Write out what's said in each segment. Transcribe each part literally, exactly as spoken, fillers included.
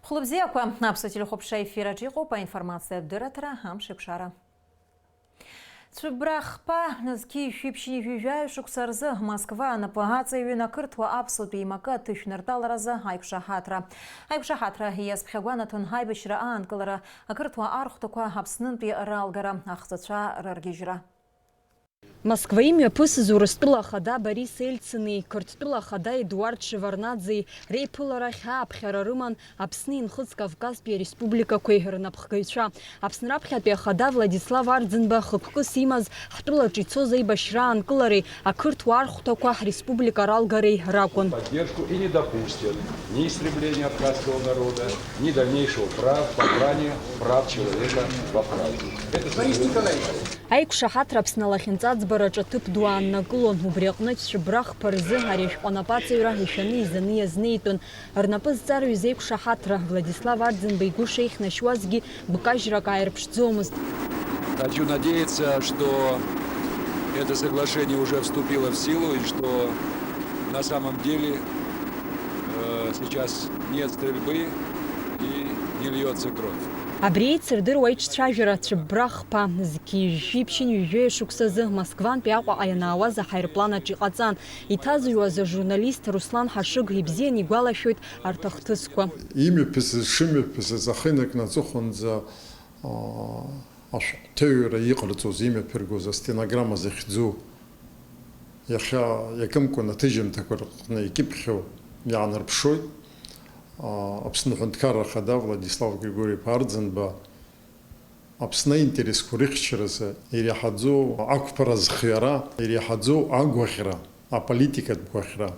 Хәлыбзиақәа, аԥсуа телехәаԥшра ефир аҿы иҟоуп аинформациатә дырраҭара Амшеикәшара. Цәыббра хԥа, зқьи жәшәи ԥшьынҩажәи жәаҩа шықәса рзы Москва анапы аҵаҩын ақырҭуа аԥсуатәи еимакы аҭышәнартәаларазы аиқәшаҳаҭра. Аиқәшаҳаҭра иазԥхьагәанаҭон аибашьра аанкылара, ақырҭуа архәҭақәа Аԥснынтәи ралгара, ахҵәацәа рыргьежьра. Москва имҩаԥысыз Урыстәыла Ахада Борис Ельцини Қырҭтәыла Ахада Едуард Шеварднаӡеи реиԥыларахь ааԥхьара рыман Аԥсни Нхыҵ Кавказтәи ареспубликақәеи рнапхгаҩцәа. Аԥсны раԥхьатәи Ахада Владислав Арӡынба хықәкыс имаз ҳтәылаҿы ицоз аибашьра аанкылареи ақырҭуа архәҭақәа ҳреспублика ралгареи ракәын. Поддержку и не допустят ни истребления абхазского народа, ни дальнейшего прав, попрания прав человека в Абхазии. Это Борис Николаевич. Аиқәшаҳаҭра Аԥсны алахьынҵа аӡбараҿы ҭыԥ ду ааннакылон, убри аҟнытә цәыббра хԥа рзы ари ашәҟәы анапаҵаҩра ишәаны изаны иазнеитәын. Рнапы зҵарҩыз аиқәшаҳаҭра Владислав Арӡынба игәы шеихьнашьуазгьы гәкажьрак ааирԥшӡомызт. Хочу надеяться, что это соглашение уже вступило в силу и что на самом деле, э, сейчас нет стрельбы и не льется кровь. Абри еицырдыруа аиҿцәажәара цәыббра хԥа, зқьи жәшәи ԥшьынҩажәи жәаҩа шықәсазы Москвантәи Аҟәаҟа ианаауаз аҳаирпланаҿ иҟаҵан. Иҭазыҩуаз ажурналист Руслан Ҳашыг ибзианы игәалашәоит арҭ ахҭысқәа. Имҩаԥысыз, шымҩаԥысыз ахы инаркны аҵыхәанӡа, аа, ашәҟәҭыҩра иҟарҵоз, имҩаԥыргоз астенограмма захьӡу, иахьа иакымкәан аҭыжьымҭақәа рҟны икьыԥхьу иаанарԥшуеит. Аа, Аԥсны Аҳәынҭқарра Ахада Владислав Григорий-иԥа Арӡынба Аԥсны аинтересқәа рыхьчаразы иреиҳаӡоу ақәԥара зхиара, иреиҳаӡоу агәаӷьра, аполитикатә гәаӷьра,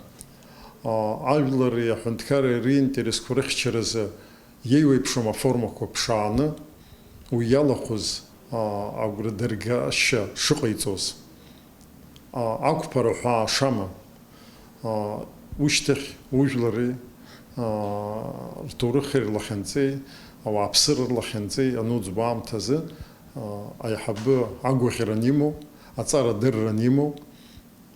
аа, ажәлари аҳәынҭқарреи ринтересқәа рыхьчаразы иеиуеиԥшым аформақәа ԥшааны, уи иалахәыз, аа, агәра дыргашьа шыҟаиҵоз, аа, ақәԥара ҳәаа шамам, аа, ушьҭахь ужәлари, аа, рҭоурыхи рлахьынҵеи, ауааԥсыра рлахьынҵеи ануӡбо аамҭазы, аа, аиҳабы агәаӷьра анимоу, аҵара адырра анимоу,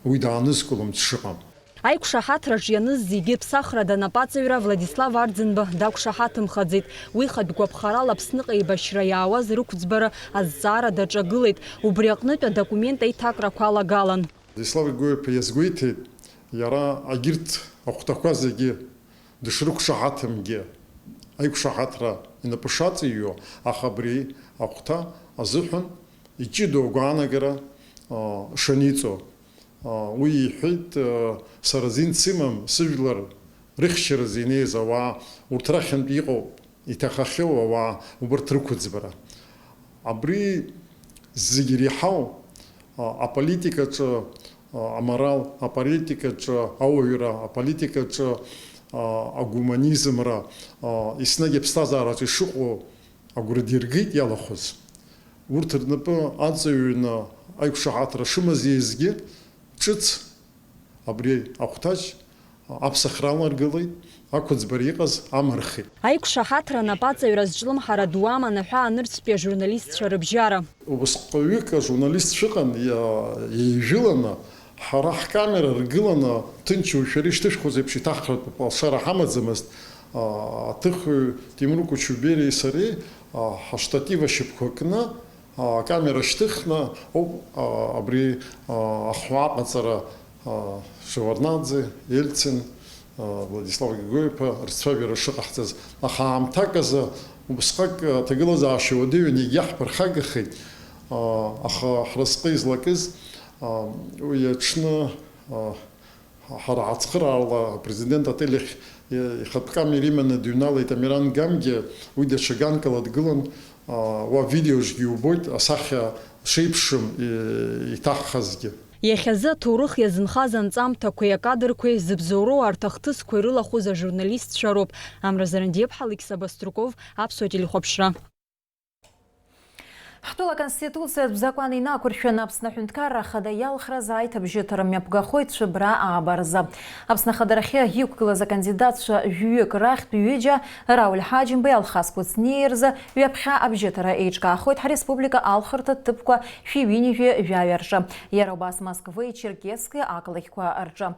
уи даанызкылом дшыҟам. Аиқәшаҳаҭраҿ ианыз зегьы ԥсахрада анапаҵаҩра Владислав Арӡынба дақәшаҳаҭымхаӡеит. Уи хатә гәаԥхарала Аԥсныҟа еибашьра иаауаз рықәӡбара азҵаара даҿагылеит. Убри аҟнытә адокумент аиҭакрақәа алагалан. Владислав Григорьев-иԥа иазгәеиҭеит, иара агьырҭ ахәҭақәа зегьы дышрықәшаҳаҭымгьы, аиқәшаҳаҭра инапы шаҵаиҩуа, аха абри ахәҭа азыҳәан иҷыдоу агәаанагара, аа, шаниҵо. Уи иҳәеит, сара азин сымам, сыжәлар рыхьчаразы инеиз ауаа, урҭ рахьынтә иҟоуп, иҭахахьоу ауаа, убарҭ рықәыӡбара. Абри зегь иреиҳау, аполитикаҿы аморал, аполитикаҿы ауаҩра, аполитикаҿы агуманизмра, еснагь аԥсҭазаараҿы ишыҟоу агәра диргеит иалахәыз. Урҭ рнапы аҵаҩны аиқәшаҳаҭра шымаз еизгьы, ҿыц абри ахәҭаҷ аԥсахра аларгылеит, ақәыӡбара иҟаз амырхит. Аиқәшаҳаҭра анапаҵаҩра зҿлымҳара ду аман аҳәаанырцәтәи ажурналистцәа рыбжьара. Убасҟаҩык ажурналистцәа ыҟан, иа-, еижәыланы, ҳара ҳкамера ргыланы, ҭынч шәара ишьҭышәхуаз еиԥш иҭаҳхратәуп, алшара ҳамаӡамызт. А, аҭыхҩы Темур Кучубериеи сареи, а, ҳаштатив ашьапқәа кны, а, акамера шьҭыхны ауп, а, абри, а, ахәаа аҟаҵара, а, Шеварднаӡе, Ельцин, а, Владислав Григорьев-иԥа рцәажәара шыҟаҳҵаз. Аха аамҭак азы убысҟак аҭагылазаашьа уадаҩын, егьаҳԥырхагахеит, а, аха ҳразҟы излакыз, а, уи аҽны, а, Ҳара ҳацхыраара ала апрезидент отель ахь ихатә камера иманы дыҩналеит Амиран Гамгьы, уи даҽа ганкала дгылан, уа видеожгьы иубоит, асахьа шеиԥшым иҭаххазгьы. Иахьазы аҭоурых иазынхаз анҵамҭақәеи акадрқәеи зыбзоуроу арҭ ахҭысқәа ирылахәыз ажурналистцәа роуп. Амра Зарандиаԥҳа, Алықьса Баструков, Аԥсуа телехәаԥшра. Ҳтәыла Аконституциатә закәан инақәыршәаны Аԥсны Аҳәынҭқарра Ахада иалхразы аиҭабжьыҭара мҩаԥгахоит Цәыбра ааба рзы. Аԥсны Ахадарахьы иқәгылаз акандидатцәа жәаҩык рахьтә ҩыџьа, Рауль Ҳаџьымбеи Алхас Кәыҵниа рзы, ҩаԥхьа абжьыҭара еиҿкаахоит ҳреспублика алхырҭа ҭыԥқәа шәи ҩынҩажәи жәаҩа рҿы. Иара убас Москвеи Черкесски ақалақьқәа рҿы.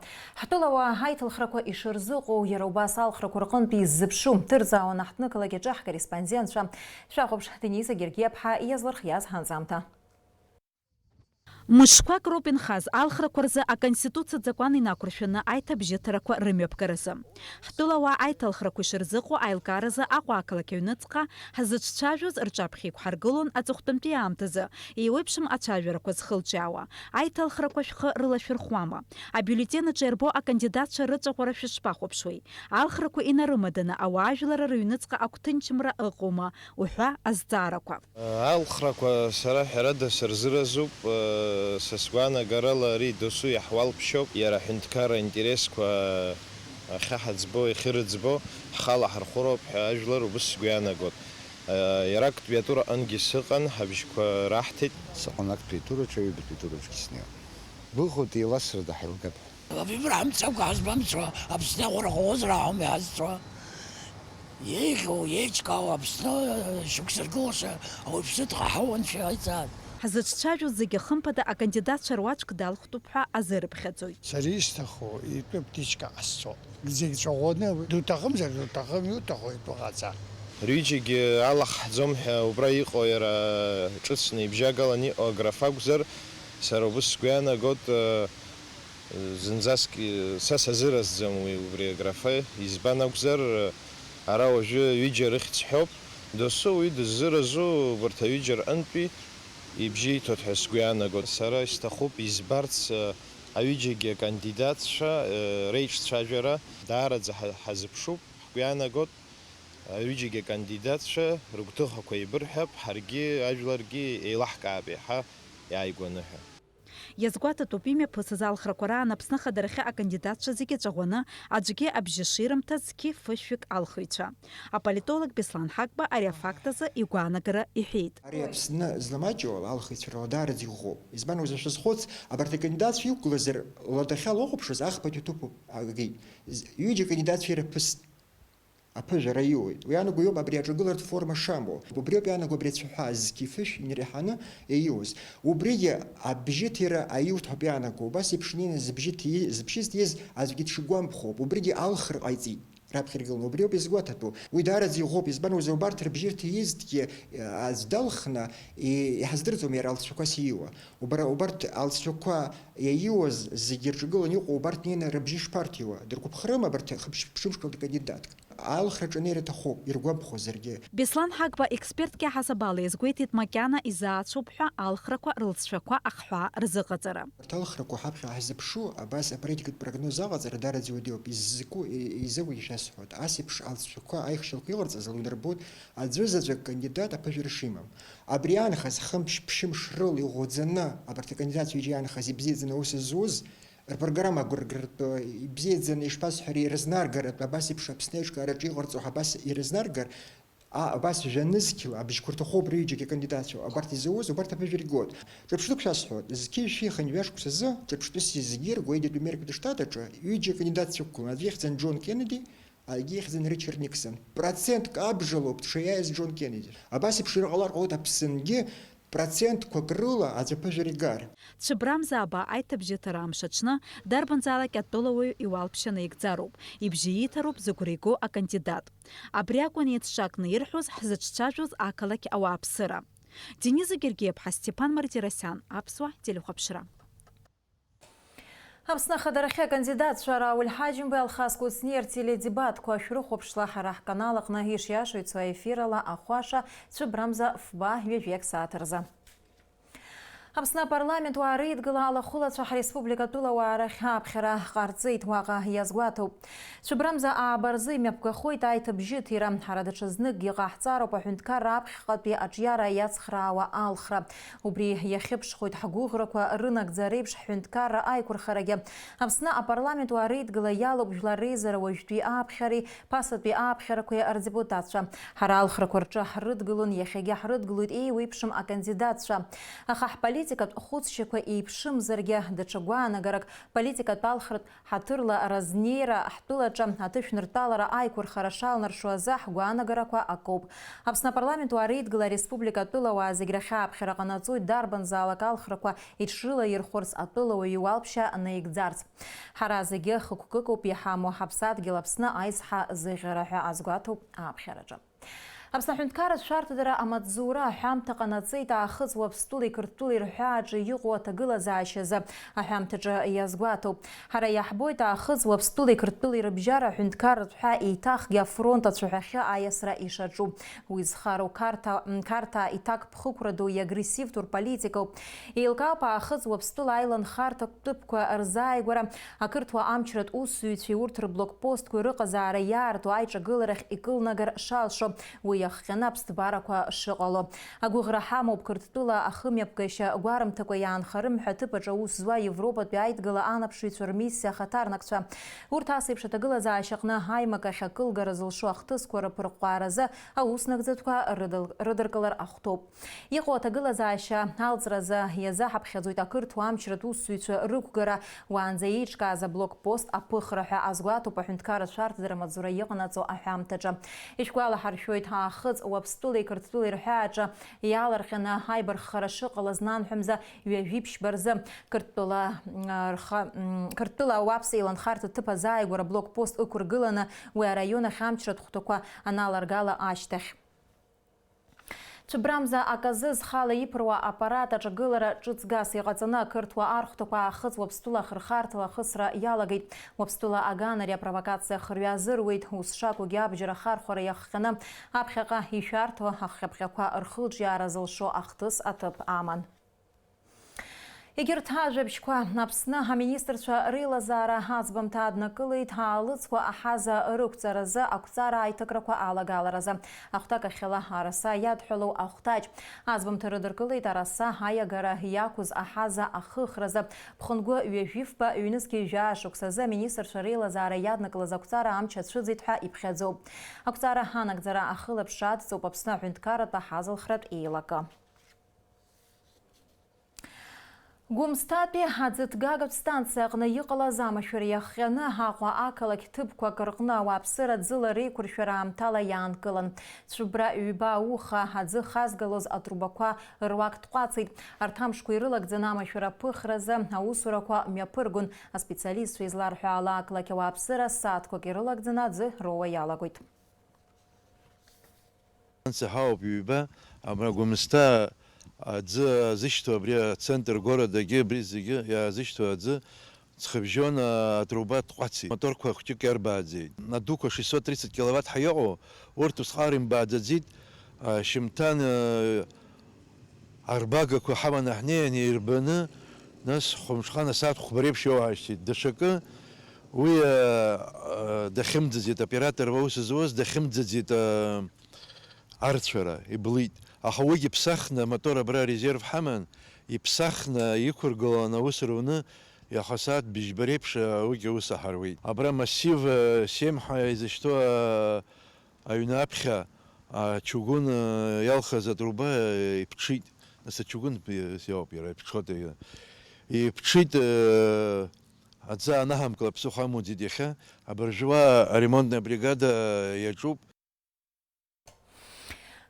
Ҳтәылауаа аиҭалхрақәа ишырзыҟоу, иара убас алхрақәа рҟынтә иззыԥшу, ҭырҵаауан аҳҭнықалақь аҿы ҳкорреспондентцәа. Шәахәаԥш, Дениза Гергиаԥҳа иазлырхиаз ҳанҵамҭа. Мышқәак роуп инхаз алхрақәа рзы Аконституциатә закәан инақәыршәаны аиҭабжьыҭарақәа рымҩаԥгаразы. Ҳтәылауаа аиҭалхрақәа ишырзыҟоу аилкааразы Аҟәа ақалақь аҩныҵҟа ҳзыҿцәажәоз рҿаԥхьа иқәҳаргылон аҵыхәтәантәи аамҭазы еиуеиԥшым ацәажәарақәа зхылҿиаауа. Аиҭалхрақәа шәхы рылашәырхәама? Абиуллетен аҿы иарбоу акандидатцәа рыҵәаӷәара шәышԥахәаԥшуеи? Алхрақәа инарымаданы ауаажәлар рыҩныҵҟа агәҭынчымра ыҟоума? Уҳәа азҵаарақәа. Алхрақәа сара ҳәарада сырзыразуп, са сгәаанагарала ари досу иаҳуалԥшьоуп, иара аҳәынҭқарра аинтересқәа ахьаҳаӡбо, иахьырыӡбо, ҳхала ҳархәыроуп ҳәа ажәлар убыс сгәы иаанагоит. Иара актәи атур аҟынгьы сыҟан, ҳабжьқәа раҳҭеит. Сыҟан актәи атураҿы, аҩбатәи атураҿгьы снеиуан. Быҟоуп, еиласрада ҳаилгап ҳәа. Абри бара ҳамцакәа ҳазбамцо, Аԥсны ахәра ҟалозар ҳәа ҳаума иҳазҵо. Еиӷьу, еиҿкаау Аԥсны шықәсыргылаша ауаҩԥсы дҟаҳауан шәеилаҵааит. Ҳзыҿцәажәоз зегьы хымԥада акандидатцәа руаӡәк далхтәуп ҳәа азырыԥхьаӡоит. Сара исҭаху итәы ԥҭичка ҟасҵо. Зегь ҵәаӷәаны, дуҭахымзар дуҭахым, иуҭаху итәы ҟаҵа. Рҩыџьагьы алахҳӡом ҳәа убра иҟоу иара ҿыцны ибжьагалан иҟоу аграфа акәзар, сара убыс сгәы иаанагот, зынӡаск са сазыразӡам уи убри аграфа, избан акәзар, ара уажәы ҩыџьа рыхьӡ ҳәоуп, досу уи дыззыразу убарҭ аҩыџьа рҟынтәи ибжьы иҭоит ҳәа сгәы иаанагот. Сара исҭахуп избарц, аҩыџьагьы акандидатцәа, реиҿцәажәара даараӡа ҳа-, ҳазыԥшуп, ҳгәы иаанагот, аҩыџьагьы акандидатцәа рыгәҭыхақәа еибырҳәап, ҳаргьы ажәларгьы еилаҳкаап еиҳа иааигәаны ҳәа. Иазгәаҭатәуп, имҩаԥысыз алхрақәа раан Аԥсны ахадарахьы акандидатцәа зегьы ҵәаӷәаны, аӡәгьы абжьы ширымҭаз зқьи фышәҩык алхыҩцәа. Аполитолог Беслан Ҳагба ари афакт азы игәаанагара иҳәеит. Ари Аԥсны зламаҷу ала алхыҩцәа рыла даараӡа иӷәӷәоуп. Избан акәзар, шәазхәыц, абарҭ акандидатцәа иқәгылазар, ладахьала уахәаԥшыз, ахԥатәи аҭыԥуп агеит. З-, ҩыџьа акандидатцәа ирыԥыст. Аԥыжәара иуеит. Уи анаго иоуп абри аҿагыларатә форма шамоу. Убриоуп иаанаго абри ацәаҳәа зқьи фышә инреиҳаны иаиуз. Убригьы абжьыҭира аиуҭ ҳәоуп иаанаго. Убас еиԥш инеины зыбжьы ҭи-, зыбжьы зҭиз аӡәгьы дшигәамԥхоуп. Убригьы алхра ҟаиҵеит раԥхьа иргыланы. Убриоуп изгәаҭатәу. Уи даараӡа иӷәӷәоуп. Избан акәзар, убарҭ рыбжьы рҭииз аӡә далхны, и-, иҳаздырӡом иара алҵшәақәас ииуа. Убра-, убарҭ алҵшәақәа иаиуаз зегьы рҿагыланы иҟоу убарҭ неины рыбжьы шԥарҭиуа? Дыргәаԥхарыма абарҭ хыԥшь-, ԥшьымшкалт кандидатк? Алхраҿы анеира аҭахуп, иргәамԥхозаргьы. Беслан Ҳагба експертк иаҳасабала иазгәеиҭеит макьана изаацәоуп ҳәа алхрақәа рылҵшәақәа ахҳәаа рзыҟаҵара. Урҭ алхрақәа ҳаԥхьа ҳзыԥшу, абас аполитикатә прогноз аҟаҵара дараӡа иуадаҩуп, иззыку-, и-, изакәу ишәасҳәоит. Ас еиԥш алҵшәақәа аихшьалақәа иҟарҵаз лнарбоит аӡәы заҵәык кандидат аԥыжәара шимам. Абри аанхаз хымш-ԥшьымш рыла иӷәӷәаӡаны абарҭ акандидатцәа ҩыџьа иаанхаз ибзиаӡаны аус зуз, рпрограмма агәыргартә, ибзиаӡаны ишԥасҳәари, рызнаргаратә, абас еиԥш Аԥсны аиҿкаараҿы иҟарҵо ҳәа абас ирызнаргар, а, абас жәа-нызқьла абжьқәа рҭахуп рҩыџьагьы акандидатцәа, абарҭ изауз, убарҭ аԥыжәара игоит. Ҿырԥштәык шәасҳәоит, зқьи жәшәи хынҩажәа шықәсазы ҿырԥштәыс зегьы ргәеидатәи Америкатәи Штат аҿы ҩыџьа акандидатцәа ықәгылан, аӡәы ихьӡын Џон Кеннеди, егьи ихьӡын Ричард Никсон. Процентк абжалоуп дшаиааиз Џон Кеннеди. Абас еиԥш ираҟалар ҟалоит Аԥсынгьы, процентқәак рыла аӡә аԥыжәара игар. Цәыбрамза Аба аиҭабжьыҭара амш аҽны, дарбанзаалак атәылауаҩ иуалԥшьа наигӡароуп, ибжьы иҭароуп зыгәра игоу акандидат. Абри акәын еицҿакны ирҳәоз ҳзыҿцәажәоз ақалақь ауааԥсыра. Дениза Гергиаԥҳа, Степан Мартиросиан, Аԥсуа телехәаԥшра. Аԥсны ахадарахьы акандидатцәа Рауль Ҳаџьымбеи Алхас Кәыҵниа ртеледебатқәа шәрыхәаԥшла ҳара ҳканал аҟны ишиашоу ицо аефир ала ахәаша цәыбрамза фба ҩажәиак сааҭ рзы. Аԥсны апарламент уаа реидгыла алахәылацәа ҳреспублика атәылауаа рахь ааԥхьара ҟарҵеит, уаҟа иазгәаҭоуп. Цәыбрамза ааба рзы имҩаԥгахоит аиҭабжьыҭира. Ҳара даҽазныкгьы ҟаҳҵароуп аҳәынҭқарра аԥхьаҟатәи аҿиара иацхраауа алхра. Убри иахьыԥшхоит ҳгәыӷрақәа рынагӡа реиԥш ҳҳәынҭқарра аиқәырхарагьы. Аԥсны апарламент уаа реидгыла иалоуп жәлар реизара уажәтәи ааԥхьареи ԥасатәи ааԥхьарақәеи рдепутатцәа. Ҳара алхрақәа рҿы ҳрыдгылон, иахьагьы ҳрыдгылоит еиуеиԥшым акандидатцәа. Аха ҳполитикатә хәыцшьақәа еиԥшымзаргьы, даҽа гәаанагарак, политикатә алхратә ҳаҭырла разнеира ҳтәылаҿы аҭышәныртәалара аиқәырхара шалнаршо азы ҳгәаанагарақәа акоуп. Аԥсны апарламент уаа реидгыла ареспублика атәылауаа зегь рахь ааԥхьара ҟанаҵоит, дарбанзаалак алхрақәа иҽрылаирхәырц, атәылауаҩ иуалԥшьа наигӡарц. Ҳара зегьы хықәкыкоуп иҳамоу ҳаԥсадгьыл Аԥсны аизҳа зыӷьара ҳәа азгәаҭоуп ааԥхьараҿы. Аԥсны аҳәынҭқарратә шәарҭадара амаҵзура аҳәамҭа ҟанаҵеит Аахыҵ Уаԥстәылеи Қырҭтәылеи рҳәааҿы иҟоу аҭагылазаашьазы аҳәамҭаҿы иазгәаҭоуп. Ҳара иаҳбоит Аахыҵ Уаԥстәылеи Қырҭтәылеи рыбжьара аҳәынҭқарратә ҳәаа еиҭахгьы афронт ацәаҳәахьы аиасра ишаҿу. Уи зхароу Қарҭа, Қарҭаа иҭакԥхықәра ду иагрессивтәу рполитикоуп. Еилкаауп Аахыҵ Уаԥстәыла аиланхарҭа ҭыԥқәа рзааигәара, ақырҭуа амчратә усзуҩцәеи урҭ рблокпостқәеи рыҟазаара иаарту аиҿагыларахь икылнагар шалшо, уи иахҟьаны аԥсҭбарақәа шыҟало. Агәыӷра ҳамоуп Қырҭтәыла ахымҩаԥгашьа гәарымҭакәа иаанхарым ҳәа аҭыԥ аҿы аус зуа Европатәи аидгыла анаԥшыҩцәа рмиссиа ахаҭарнакцәа. Урҭ асеиԥш аҭагылазаашьаҟны аимакахь акылгара зылшо ахҭысқәа рыԥырҟәааразы аус нагӡатәқәа рыдыл-, рыдыркылар ахәҭоуп. Иҟоу аҭагылазаашьа алҵразы иазаҳаԥхьаӡоит ақырҭуа амчратә усзуҩцәа рықәгара, уаанӡа еиҿкааз аблокпост аԥыхра ҳәа азгәаҭоуп аҳәынҭқарратә шәарҭадара амаҵзура иҟанаҵо аҳәамҭаҿы. Ишәгәалаҳаршәоит, Аахыҵ Уаԥстәылеи Қырҭтәылеи рҳәааҿы иаларҟьаны аибарххара шыҟалаз нанҳәамза ҩажәи ԥшьба рзы Қырҭтәыла, м, рха-, м, Қырҭтәыла ауаԥс еиланхарҭа ҭыԥ азааигәара блокпост ықәыргыланы уи араион ахь амчратә хәҭақәа аналаргала ашьҭахь. Цәыбрамза аказы зхала иԥыруа аппарат аҿагылара ҿыцгас иҟаҵаны ақырҭуа архәҭақәа Аахыҵ Уаԥстәыла ахырхарҭала ахысра иалагеит. Уаԥстәыла аганари апровокациа хырҩа азыруеит. Ус шакәугьы абџьар ахархәара иахҟьаны аԥхьаҟа ишәарҭоу ахҟьаԥҟьақәа рхылҿиаара зылшо ахҭыс аҭыԥ аман. Егьырҭ ажәабжьқәа. Аԥсны аминистрцәа реилазаара аӡбамҭа аднакылеит аалыҵқәа аҳаза рықәҵаразы ақәҵара аиҭакрақәа алагаларазы. Ахәҭакахьала араса иадҳәалоу ахәҭаҷ. Аӡбамҭа рыдыркылеит араса аиагара иақәыз аҳаза ахыхразы. Ԥхынгәы ҩажәи фба, ҩнызқьи жәаа шықәсазы аминистрцәа реилазаара иаднакылаз ақәҵара амч ацәыӡит ҳәа иԥхьаӡоуп. Ақәҵара анагӡара ахылаԥшра адҵоуп Аԥсны аҳәынҭқарратә аҳазалхратә еилакы. Гәымсҭатәи аӡыҭгагатә станциа аҟны иҟалаз амашәыр иахҟьаны Аҟәа ақалақь ҭыԥқәак рҟны ауааԥсыра ӡыла реиқәыршәара аамҭала иаанкылан. Цәыббра ҩба ауха аӡы хазгалоз атрубақәа руак тҟәацит. Арҭ амшқәа ирылагӡаны амашәыр аԥыхразы аусурақәа мҩаԥыргон. Аспециалистцәа изларҳәо ала, ақалақь ауааԥсыра сааҭқәак ирылагӡаны аӡы роуа иалагоит. Анцәа ҳауп ҩба, абра Гәымсҭа аӡы азышьҭоу, абри ацентр городагьы, абри зегьы иаазышьҭоу аӡы ҵхыбжьон, атруба тҟәацит. Моторқәа хәҷык иарбааӡеит. Адуқәа шестьсот тридцать киловатт ҳәа иҟоу, урҭ усҟак ирымбааӡаӡеит, а, шьымҭан, а, арбагақәа ҳаманы ҳнеин, еирбаны, нас хәымҽхан асааҭ хәба реиԥш иоуҳашьҭит. Даҽакы, уи, а, а, дахьымӡаӡеит, аоператор аус зуаз дахьымӡаӡеит, а, арцәара, иблит. Аха уигьы ԥсахны, амотор абра резерв ҳаман, иԥсахны иқәыргылан аус руны, иаха асааҭ быжьба реиԥш, а, уигьы аус аҳаруеит. Абра массив, а, семь ҳәа изышьҭоу, а, аҩны аԥхьа, ачугун, э, иалхыз атруба, э, иԥҽит. Нас ачугун, э, иоуп иара, иԥҽуеит, э, иԥҽит, э, аӡы анаҳамкла ԥсыхәа амуӡеит иахьа. Абыржәы уа аремонтная бригада, э, иаҿуп.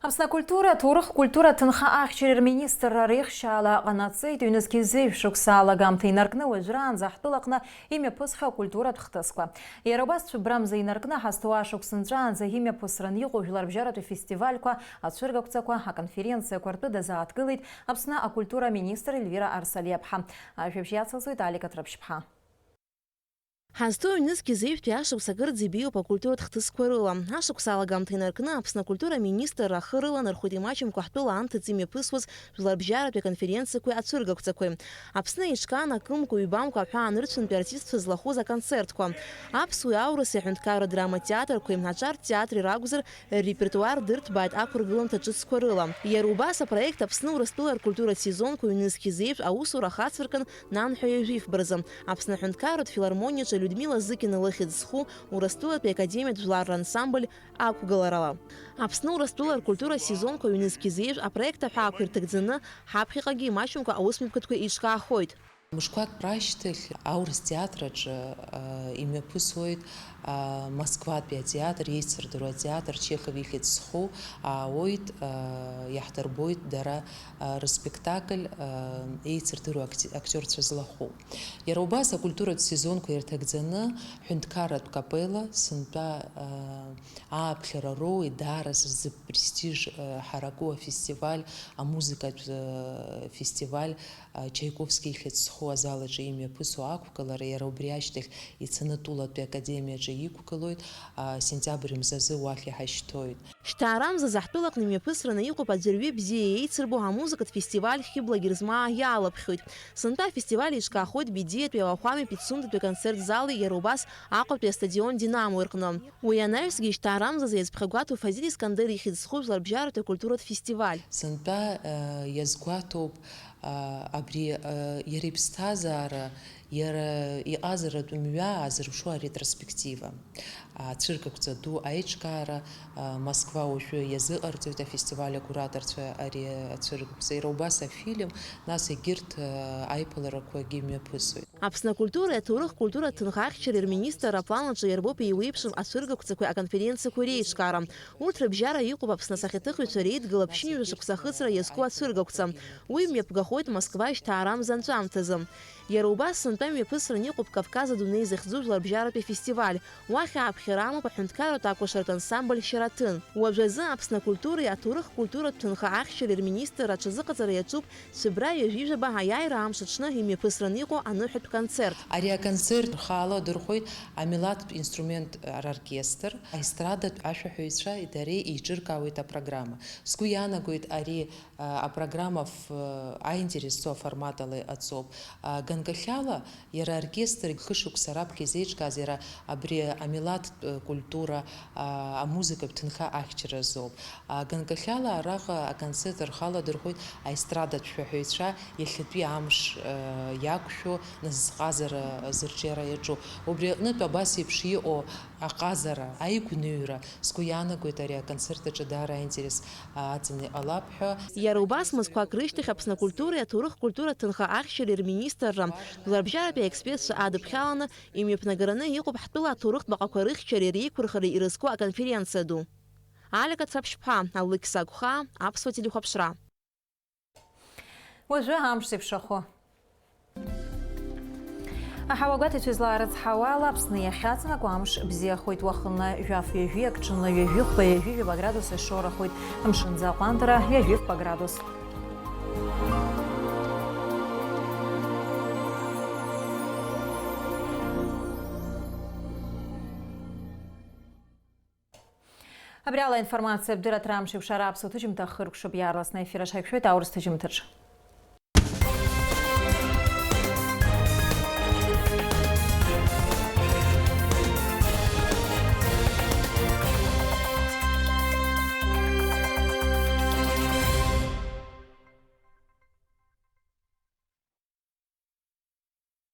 Аԥсны акультура, аҭоурых, культура, аҭынха ахьчареи рминистрра реихшьаала ҟанаҵеит, ҩнызқьи зежә шықәса алагамҭа инаркны уажәраанӡа ҳтәылаҟны имҩаԥысхьоу акультуратә хҭысқәа. Иара убас Цәыббрамза инаркны ҳазҭоу ашықәс нҵәаанӡа имҩаԥысран иҟоу жәларбжьаратәи фестивальқәа, ацәыргақәҵақәа, аконференциақәа ртәы дазааҭгылеит Аԥсны акультура аминистр Ельвира Арсалиаԥҳа. Ажәабжь иацылҵоит Алик Атрыԥшьԥҳа. Ҳазҭоу ҩнызқьи зеижәтәи ашықәс акырӡа ибеиоуп акультуратә хҭысқәа рыла. Ашықәс алагамҭа инаркны Аԥсны акультура аминистрра ахы рыланархәит имаҷымкәа ҳтәыла анҭыҵ имҩаԥысуаз жәларбжьаратәи аконференциақәеи ацәыргақәҵақәеи. Аԥсны еиҿкаан акымкәа-ҩбамкәа аҳәаанырцәынтәи артистцәа злахәыз аконцертқәа. Аԥсуеи аурыси аҳәынҭқарра драматеатрқәеи аҿартә театри ракәзар, ррепертуар дырҭбааит ақәыргыламҭа ҿыцқәа рыла. Иара убас апроект Аԥсны Урыстәыла ркультуратә сезонқәа ҩнызқьи зеижә аусура ахацыркын нанҳәа ҩажәи фба рзы Аԥсны аҳәынҭқарратә филармониаҿы Людмила Зыкина лыхьӡ зху Урыстәылатәи академиатә жәларра ансамбль ақәгыларала. Аԥсны Урыстәыла ркультура сезонқәа ҩнызқьи зеижә апроект аҳәаақәа ирҭагӡаны ҳаԥхьаҟагьы имаҷымкәа аусмҩаԥгатәқәа еиҿкаахоит. Мышқәак рашьҭахь аурыс театраҿы, а, имҩаԥысуеит, а, Москватәи атеатр, еицырдыруа атеатр, Чехов ихьӡ зху аауеит, а, иаҳдырбоит дара, а, рыспектакль, а, еицырдыруа акти-, актиорцәа злахәу. Иара убас акультуратә сезонқәа ирҭагӡаны ҳәынҭқарратә капелла сынтәа, а, ааԥхьара роуеит, даара зы престиж, а, ҳараку афестиваль, амузыкатә, а, фестиваль, а, Чайковски ихьӡ зху азал аҿы имҩаԥысуа ақәгылара, иара убри ашьҭахь ицаны Тулатәи академиаҿы иқәгылоит, а, сентиабр мзазы уахь иҳашьҭоит. Шьҭаарамзазы ҳтәылаҟны имҩаԥысраны иҟоуп аӡәырҩы бзиа еицырбо амузыкатә фестиваль Хьыбла Герзмаа иалаԥхьоит. Сынтәа афестиваль еиҿкаахоит Бедиатәи ауахәамеи Пицундатәи аконцерт зали иара убас Аҟәатәи астадион Динамо рҟны. Уи анаҩсгьы шьҭаарамзазы иазԥхьагәаҭоу Фазиль Искандер ихьӡ зху жәларбжьаратәи акультуратә фестиваль. Сынтәа, э, иазгәаҭоуп, а, абри, а, иара иԥсҭазаара, иара иҟазаратә мҩа азырԥшуа аретроспектива. Ацәыргақәҵа ду аиҿкаара, а, Москва уажәы иазыҟарҵоит афестиваль акураторцәа ари ацәыргақәҵа. Иара убас афильм, нас егьырҭ, а, аиԥыларақәагьы мҩаԥысуеит. Аԥсны акультуреи аҭоурых-культуратә ҭынха ахьчареи рминистрра аплан аҿы иарбоуп еиуеиԥшым ацәыргақәҵақәеи аконференциақәеи реиҿкаара. Урҭ рыбжьара иҟоуп Аԥсны асахьаҭыхҩцәа реидгыла ԥшьынҩажәа шықәса ахыҵра иазку ацәыргақәҵа. Уи мҩаԥгахоит Москва шьҭаарамза анҵәамҭазы. Иара убас сынтәа мҩаԥысран иҟоуп Кавказ адунеи захьӡу жәларбжьаратәи афестиваль. Уахь ааԥхьара амоуп аҳәынҭқарратә акәашаратә ансамбль Шьараҭын. Уажәазы Аԥсны акультуреи аҭоурых-культуратә ҭынха ахьчареи рминистрра аҽазыҟаҵара иаҿуп Цәыббра ҩажәи жәаба аиааира амш аҽны имҩаԥысран иҟоу аныҳәатә концерт. Ари аконцерт рхала адырхәоит амилаҭтә инструмент роркестр, аестрадатә ашәаҳәаҩцәа дареи еиҿыркаауеит апрограмма. Сгәы иаанагоит ари, а, апрограмма ф-, аинтерес зцу аформат ала иҟаҵоуп. А, ганкахьала иара аоркестр хышықәса раԥхьа изеиҿкааз иара абри амилаҭтә культура, а, амузыкатә ҭынха ахьчара азоуп. А, ганкахьала араҟа аконцерт рхала дырхәоит аестрадатә шәаҳәаҩцәа иахьатәи амш, а, иақәшәо насзҟазара зырҿиара иаҿу. Убри аҟнытә абас еиԥш иҟоу аҟазара, аигәныҩра, сгәы иаанагоит, ари аконцерт аҿы даара аинтерес, а, аҵаны иҟалап ҳәа. Иара убас мызқәак рышьҭахь Аԥсны акультуреи аҭоурых-культуратә ҭынха ахьчареи рминистрра, жәларбжьаратәи аекспертцәа адыԥхьаланы имҩаԥнагараны иҟоуп ҳтәыла аҭоурыхтә баҟақәа рыхьчареи реиқәырхареи ирызку аконференциа ду. Алика Цаԥшьԥҳа, Алықьса Агәхаа, Аԥсуа телехәаԥшра. Уажәы амш зеиԥшрахо. Аҳауа гәаҭаҩцәа излаарыцҳауа ала, Аԥсны иахьаҵанакуа амш бзиахоит, уахынла жәаф ҩажәи ак, ҽынла ҩажәи хәба, ҩажәи жәаба градус ашоура ахоит, мшынӡы аҟәандара ҩажәи фба градус. Абри ала аинформациа абдырра ҭра амш еиқәшара аԥсуа ҭыжьымҭа ахыркәшоуп, иаарласны аефир аҿы ҳаиқәшәоит аурыс ҭыжьымҭаҿ.